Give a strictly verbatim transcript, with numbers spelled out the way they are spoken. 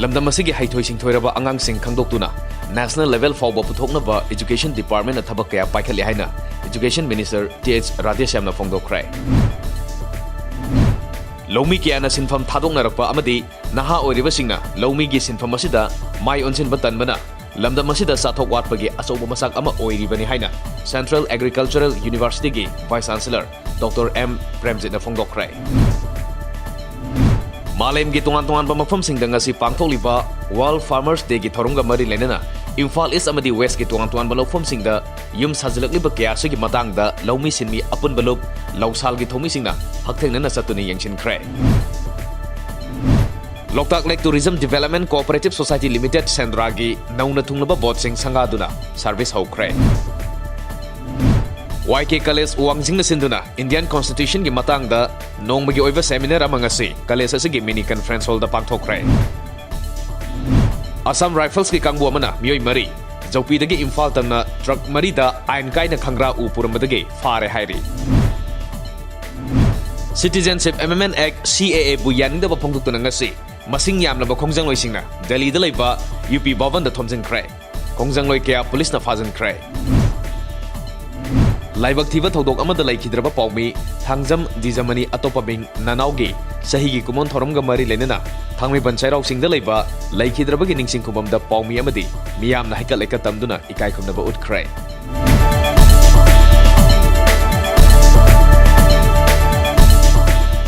ꯂꯝꯗꯝ ꯑꯁꯤꯒꯤ ꯍꯩꯊꯣꯏ ꯁꯤꯡꯊꯣꯏꯔꯕ ꯑꯉꯥꯡꯁꯤꯡ ꯈꯪꯗꯣꯛꯇꯨꯅ National Level ꯐꯥꯎꯕ ꯄꯨꯊꯣꯛꯅꯕ Education Department ꯅ ꯊꯕꯛ ꯀꯌꯥ ꯄꯥꯏꯈꯠꯂꯤ ꯍꯥꯏꯅ Education Minister ꯇꯤ ꯑꯩꯆ ꯔꯥꯙꯦꯁ꯭ꯌꯥꯝꯅ ꯐꯣꯡꯗꯣꯛꯈ꯭ꯔꯦ꯫ ꯂꯧꯃꯤ ꯀꯌꯥꯅ ꯁꯤꯟꯐꯝ ꯊꯥꯗꯣꯛꯅꯔꯛꯄ ꯑꯃꯗꯤ ꯅꯍꯥ ꯑꯣꯏꯔꯤꯕꯁꯤꯡꯅ ꯂꯧꯃꯤꯒꯤ ꯁꯤꯟꯐꯝ ꯑꯁꯤꯗ ꯃꯥꯏ ꯑꯣꯟꯁꯤꯟꯕ ꯇꯟꯕꯅ ꯂꯝꯗꯝ ꯑꯁꯤꯗ ꯆꯥꯊꯣꯛ ꯋꯥꯠꯄꯒꯤ ꯑꯆꯧꯕ ꯃꯆꯥꯛ ꯑꯃ ꯑꯣꯏꯔꯤꯕꯅꯤ ꯍꯥꯏꯅ Central Agricultural University ꯒꯤ Vice Chancellor ꯗꯣꯛꯇꯔ ꯑꯦꯝ ꯄ꯭ꯔꯦꯝꯖꯤꯠꯅ ꯐꯣꯡꯗꯣꯛꯈ꯭ꯔꯦ꯫ ꯃꯥꯂꯦꯝꯒꯤ ꯇꯣꯉꯥꯟ ꯇꯣꯉꯥꯟꯕ ꯃꯐꯝꯁꯤꯡꯗ ꯉꯁꯤ ꯄꯥꯡꯊꯣꯛꯂꯤꯕ World Farmers Day ꯒꯤ ꯊꯧꯔꯝꯒ ꯃꯔꯤ ꯂꯩꯅꯅ ꯏꯝꯐꯥꯜ ꯏꯁ ꯑꯃꯗꯤ ꯋꯦꯁꯀꯤ ꯇꯣꯉꯥꯟ ꯇꯣꯉꯥꯟꯕ ꯂꯧꯐꯝꯁꯤꯡꯗ ꯌꯨꯝ ꯁꯥꯖꯤꯜꯂꯛꯂꯤꯕ ꯀꯌꯥ ꯑꯁꯤꯒꯤ ꯃꯇꯥꯡꯗ ꯂꯧꯃꯤ ꯁꯤꯟꯃꯤ ꯑꯄꯨꯟꯕ ꯂꯨꯞ, ꯂꯧꯁꯥꯜꯒꯤ ꯊꯧꯃꯤꯁꯤꯡꯅ ꯍꯛꯊꯦꯡꯅꯅ ꯆꯠꯇꯨꯅ ꯌꯦꯡꯁꯤꯟꯈ꯭ꯔꯦ꯫ ꯂꯣꯛꯇꯥꯛ Lake Tourism Development Cooperative Society Limited ꯁꯦꯟꯗ꯭ꯔꯥꯒꯤ ꯅꯧꯅ ꯊꯨꯡꯂꯕ ꯕꯣꯠꯁꯤꯡ ꯁꯪꯒꯥꯗꯨꯅ ꯁꯔꯚꯤꯁ ꯍꯧꯈ꯭ꯔꯦ꯫ ꯋꯥꯏ ꯀꯦ ꯀꯂꯦꯖ ꯋꯥꯡꯖꯤꯡꯅ ꯁꯤꯟꯗꯨꯅ Indian Constitution ꯒꯤ ꯃꯇꯥꯡꯗ ꯅꯣꯡꯃꯒꯤ ꯑꯣꯏꯕ ꯁꯦꯃꯤꯅꯥꯔ ꯑꯃ ꯉꯁꯤ ꯀꯂꯦꯖ ꯑꯁꯤꯒꯤ ꯃꯤꯅꯤ ꯀꯟꯐꯔꯦꯟꯁ ꯍꯣꯜꯗ ꯄꯥꯡꯊꯣꯛꯈ꯭ꯔꯦ꯫ ꯑꯁꯥꯝ ꯔꯥꯏꯐꯜꯁꯀꯤ ꯀꯥꯡꯕꯨ ꯑꯃꯅ ꯃꯤꯑꯣꯏ ꯃꯔꯤ ꯖꯧꯄꯤꯗꯒꯤ ꯏꯝꯐꯥꯜ ꯇꯝꯅ ꯇ꯭ꯔꯛ ꯃꯔꯤꯗ ꯑꯥꯏꯟ ꯀꯥꯏꯅ ꯈꯪꯒ꯭ꯔꯥ ꯎ ꯄꯨꯔꯝꯕꯗꯒꯤ ꯐꯥꯔꯦ ꯍꯥꯏꯔꯤ꯫ Citizenship Amendment Act, C A A, ꯕꯨ ꯌꯥꯅꯤꯡꯗꯕ ꯐꯣꯡꯗꯣꯛꯇꯨꯅ ꯉꯁꯤ ꯃꯁꯤꯡ ꯌꯥꯝꯂꯕ ꯈꯣꯡꯖꯪꯂꯣꯏꯁꯤꯡꯅ ꯗꯦꯜꯂꯤꯗ ꯂꯩꯕ ꯌꯨ ꯄꯤ ꯚꯕꯟꯗ ꯊꯣꯝꯖꯤꯟꯈ꯭ꯔꯦ꯫ ꯈꯣꯡꯖꯪꯂꯣꯏ ꯀꯌꯥ ꯄꯨꯂꯤꯁꯅ ꯐꯥꯖꯤꯟꯈ꯭ꯔꯦ꯫ ꯂꯥꯏꯕꯛ ꯊꯤꯕ ꯊꯧꯗꯣꯛ ꯑꯃꯗ ꯂꯩꯈꯤꯗ꯭ꯔꯕ ꯄꯥꯎꯃꯤ ꯊꯥꯡꯖꯝ ꯗꯤꯖꯃꯅꯤ, ꯑꯇꯣꯞꯄ ꯃꯤꯡ ꯅꯅꯥꯎꯒꯤ, ꯆꯍꯤꯒꯤ ꯀꯨꯝꯑꯣꯟ ꯊꯧꯔꯝꯒ ꯃꯔꯤ ꯂꯩꯅꯅ ꯊꯥꯡꯃꯩꯕꯟ ꯆꯩꯔꯥꯎ ꯆꯤꯡꯗ ꯂꯩꯕ ꯂꯩꯈꯤꯗ꯭ꯔꯕꯒꯤ ꯅꯤꯡꯁꯤꯡ ꯈꯨꯕꯝꯗ ꯄꯥꯎꯃꯤ ꯑꯃꯗꯤ ꯃꯤꯌꯥꯝꯅ ꯍꯩꯀꯠ ꯂꯩꯀꯠ ꯇꯝꯗꯨꯅ ꯏꯀꯥꯏ ꯈꯨꯝꯅꯕ ꯎꯠꯈ꯭ꯔꯦ꯫